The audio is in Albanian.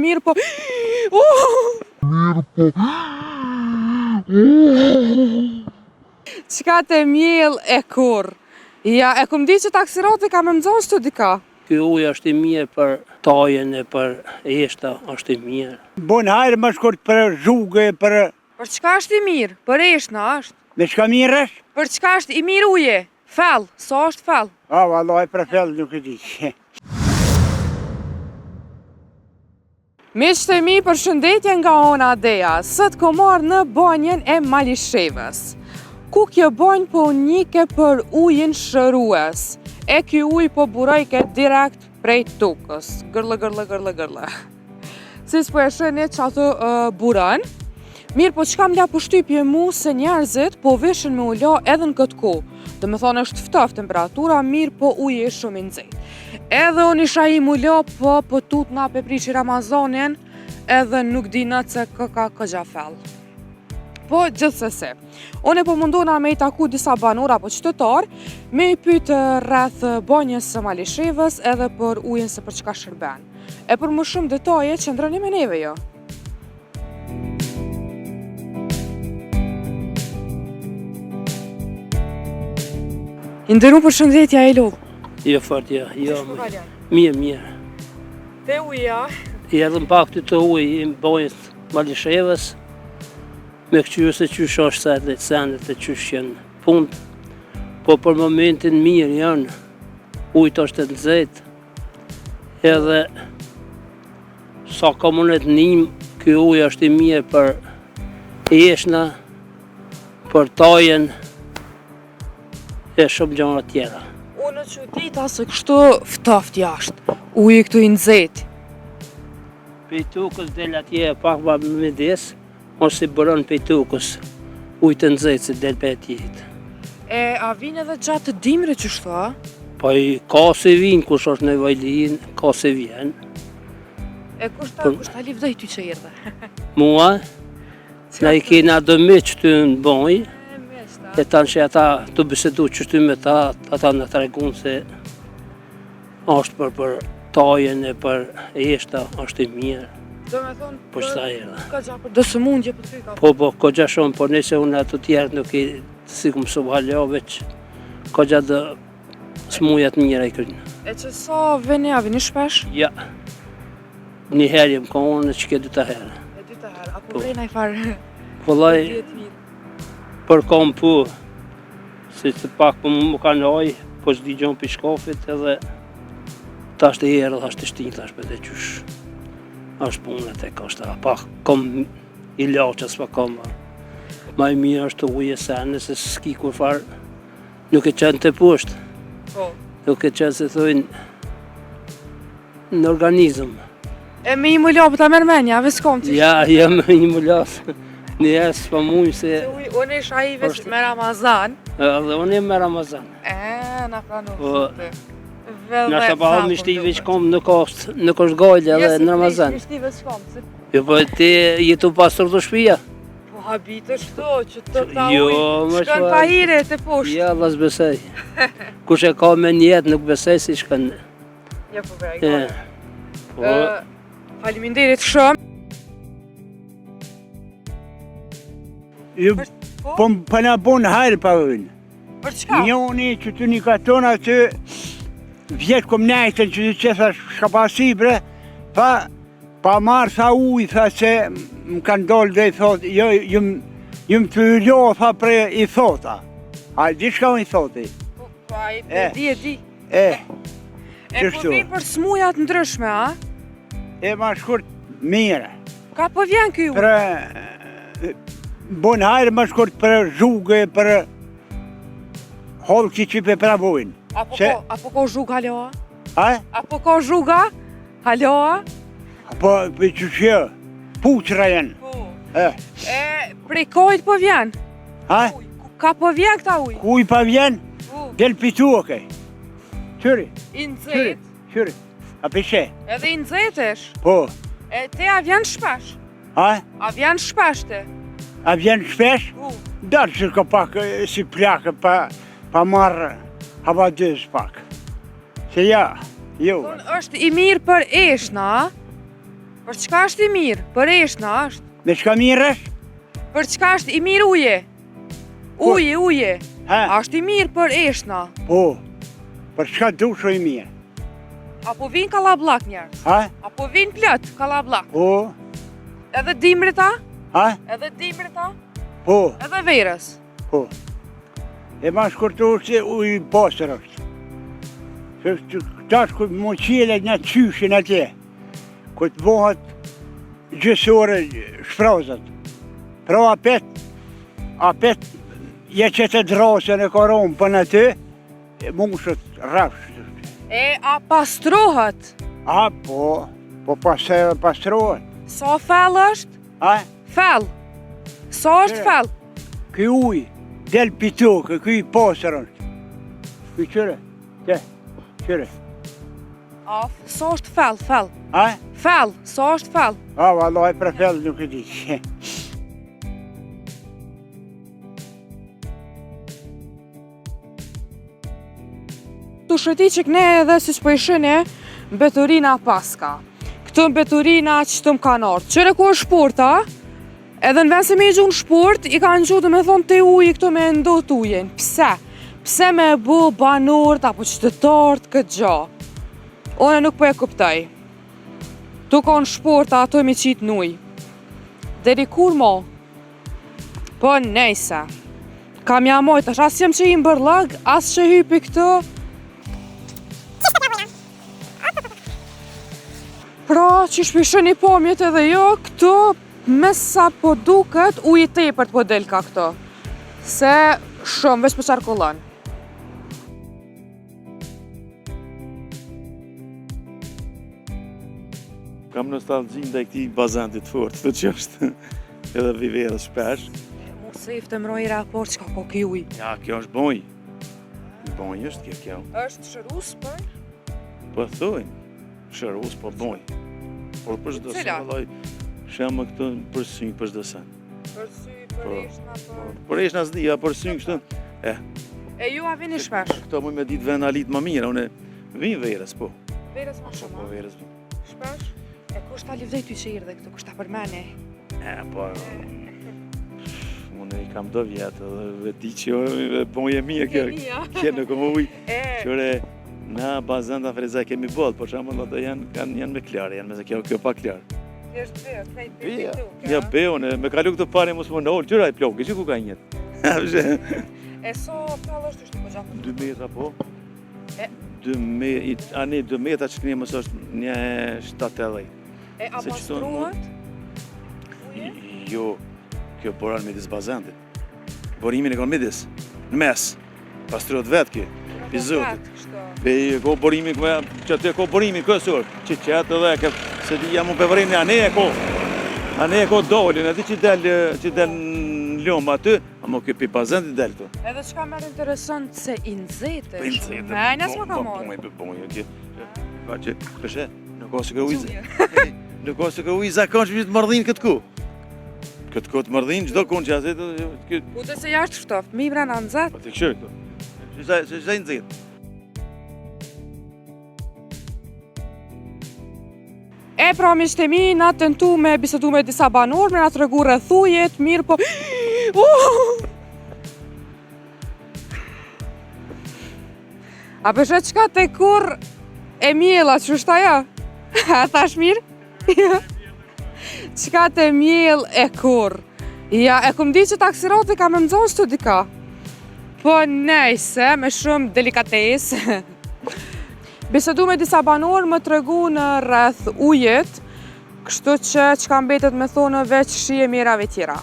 Mirë po... Uh! Mirë po. Çka të mjell e kur? Ja, e kom di që taksirati ka me më zonë dika. Ky ujë është i mirë për tajën e për eshta, është i mirë. Bon hajrë më shkurt për zhugë, për... Për çka është i mirë? Për eshna është. Me çka mirë është? Për çka është i mirë uji? Fell, sa është fell? A, vallaj, për fell nuk e di. Miqtë e mi, përshëndetje nga ona Dea. Sot kom ardhë në banjën e Malishevës. Ku kjo banjë po njike për ujin shërues. E ky ujë po burojke direkt prej tokës. Gërlë, gërlë, gërlë, gërlë. Siç po e shihni që ato uh, buron. Mirë, po çka më la përshtypje mu se njerëzit po vishin me u la edhe në këtë kohë. Do me thonë është ftoft temperatura, mirë po uji është shumë i nxehtë. Edhe unë isha hi m'u la, po po tutna pe prishi Ramazanin, edhe nuk di në se koka kogja fell. Po gjithsesi, unë po mundona me i taku disa banorë apo qytetar, me i pyet rreth banjës së Malishevës edhe për ujin se për çka shërben. E për më shumë detaje, qëndroni me neve jo. I nderum përshëndetje, a je lodhë? Jo, fort, jo, jo. Mirë, mirë. Te uji, a? I erdhëm pak te uji i banjës Malishevës, me këqyrë se qysh është se edhe senet e qysh janë punët, po për momentin mirë janë, ujtë është e nxehtë, Edhe sa ka mundet nim, ky ujë është i mirë për eshna, për tajën e shumë gjëra tjera. Unë çudita se kështu ftoft jashtë, uji këtu i nxehtë. Prej tokës del atje pak ma midis, Ose buron pej tokës, ujë të nxehtë se del pej atjehit. E a vin edhe gjatë dimrit qështu a? Po i ka se vin, kush është nevojli, ka se vjen. E kush ta, kush ta livdoi ty që erdhe? Mua, na i kena do miq këtu në banjë, e tanë që ata të bisedu qështu me ta, ata na tregun se është për për tajën e për eshta, është i mirë. Do me thonë, po që ta erdha. Ka gja për do sëmundje po të ka. Po, po, ka gja shumë, por nëse unë ato tjerët nuk i s'i kom mësu hala, veç ka gja do sëmundje të mira i krynë. E që sa vini, a vini shpesh? Ja, një herë jem ka unë, që ke dyta herë. E dyta herë, apo po. vren ai farë? Vëllai, për kom po, Se të pak po më kanë oj, po s'di gjon për shkofit edhe tash të herë, tash të shtin, tash për të qysh. Është punë të është, a pak kom ilaçe s'pa kom. Ma i mirë është ujë e sene, se s'ki kurrfarë, nuk e qenë të poshtë. Po. Nuk e qenë se thojnë në organizëm. E me i mulla, po ta merr menja, veç kom të Ja, ja, me i mulla, një herë s'po muj se... Se unë isha i veç me Ramazan. Edhe unë jem me Ramazan. E, na pranu, po, Në shta pa mi shti veç kom, nuk është, nuk është gajle edhe në Ramazan. Jo, se veç kom, se... Jo, po ti je tu pastru te shpia. Po habitesh këto, që të ta jo, ujë, shkon pa hire të poshtë. Ja, Allah s'besoj. Kush e ka me nijet, nuk besoj si shkon. Ja, po vrej. Po. Faleminderit shumë. Ju, po? po po na bon hajr pa vënë. Për çka? Njoni që të një katon aty, vjet kom nejtën që të qetha shka pasi bre, tha, pa marrë tha ujë, tha se më kanë dolë dhe i thot, jo, jëm, jëm të ylo, tha pre i thota. A di shka unë i thoti? Po, po, ai, e di, e di. E, E po vi për smuja të ndryshme, a? E ma shkurt mirë. Ka po vjen ky ujë? Për, bon hajrë ma shkurt për zhugë, për hollë që pe pravojnë. Apo, Se... ko, apo ko zhugë hala? A? Apo ko zhuga hala? Po, për që që, puqra janë. Po. E. E, prej kujt po vjen? Ha? Ka po vjen këta ujë? Kuj pa vjen? Po. Del pi toke. Qyri. I nxehtë. Qyri. A pe sheh? Edhe i nxehtë është. Po. E te a vjen shpesh? Ha? A vjen shpesh te? A vjen shpesh? Po. Dalë që ka pak si plakë pa, pa marrë hava dyz pak. Se ja, jo. Thonë është i mirë për eshna, a? Për çka është i mirë? Për eshna është. Me çka mirë është? Për çka është i mirë uji? Uji, uji. Ha? A është i mirë për eshna? Po. Për çka dush o i mirë? A po vinë kallabllak njerëz? Ha? A po vinë plot kallabllak? Po. Edhe dimrit a? Ha? Edhe dimrit a? Po. Edhe verës? Po. E ma shkurtu se ujë i pastër është. Se tash kur m'u çelë një qyshin atje, kur të bohet gjysore shprazët. Pra apet, apet je që të drasën e koron për në aty, e mushët rrafsh. E a pastrohet? A, po, po pasë pastrohet. Sa fell është? A? Fell. Sa është fell? Ky ujë del pi toke, ky i pastër është. Ky qyre, te, qyre. A, sa është fell, fell? A? Fell, sa është fell? A, vallaj për fell nuk e di. Tu shëti që këne edhe siç po i shihni, mbeturina paska. Këto mbeturina që të më kanë ardhë. Qyre ku është shporta, edhe në vend se me i gju në shport, i kanë gju domethonë te uji këto me ndot ujin. Pse? Pse me bo banorët apo qytetarët këtë gjo? Unë nuk po e kuptoj. Tu konë shporta ato me qitë n'ujë. Deri kur mo? Po nejse. Kam ja mojt, tash as jem që i në bërllog, as që hypi këtu. Pra, qysh po i shihni pamjet edhe jo, këtu me sa po duket, uji i tepërt po del ka këtu. Se shumë, veç po qarkullon. Kam nostalgji ndaj këtij bazenit të fortë, të që është edhe vi verës shpesh. Mu se i ftë mroj raport që ka ko ky ujë. Ja, kjo është bojë. Bojë është kjo, kjo. është shërus për? Po thujnë, shërus po bojë. Por për çdo sen, vallaj, shemë këtu për sy, për çdo sen. Për sy, për po, eshna, për... Po, për eshna s'di, ja për sy kështu. E. E ju a vini shpesh? Këto më me ditë vend alit më mirë, unë vin verës, po. Verës më shumë, Po, verës vin. Shpesh? E kush ta livdhej ty që erdhe këtu, kush ta përmeni? E, po... Unë i kam do vjetë dhe ve di që jo, e bojë e mirë kjo. Kjo nuk më ujë. Qyre, na bazen të Ferizaj kemi boll, por shembull ato janë, kanë, janë me klor, janë me se kjo, kjo pa klor. Kjo është be, krejt be, be, Ja, be, unë, me kalu këtë pare mos më nolë, qyre ai ploki, që ku ka njët? E so, thellë është është po gjatë? 2 metra, po. 2 metra, ani 2 metra që këni mos është një 70. E a pastrohet? Jo, kjo buron midis bazenit. Burimin e ka midis, në mes. Pastrohet vetë kjo, pi zotit. Pe ko burimin, që aty e ko burimin, kësur, që qetë edhe, kë, se di jam unë pëvërim një ane e ko. Ane e ko dolin, aty që del, që del në lumë aty, ama kjo pi bazenit del këtu. Edhe çka më interesant se i nxehtë. Po i nxehtë. Menja s'ma ka marrë. Po, po, po, po, po, që, pëshe, nuk ka se kë ujë. Nuk ka se kë ujë zakonshëm që të mërdhin këtë ku. Këtë ku të mërdhin, çdo kun që asit. Po të se jashtë ftoft, mi mrena nxehtë. Po të këshyrë këtu. Se se se nxehtë. E pra miqtë e mi, na tentu me bisedu me disa banorë, me na tregu rreth ujit, mirë po... Uh! A pe sheh çka te kur e mjella, që është ajo? A thash mirë? Çka te mjell e kur? Ja, e kom di që taksirati ka me më zonë dika. Po nejse, me shumë delikatesë. Bisedu me disa banorë më tregun rreth ujit, kështu që çka mbetet me thonë veç shihemi herave tjera.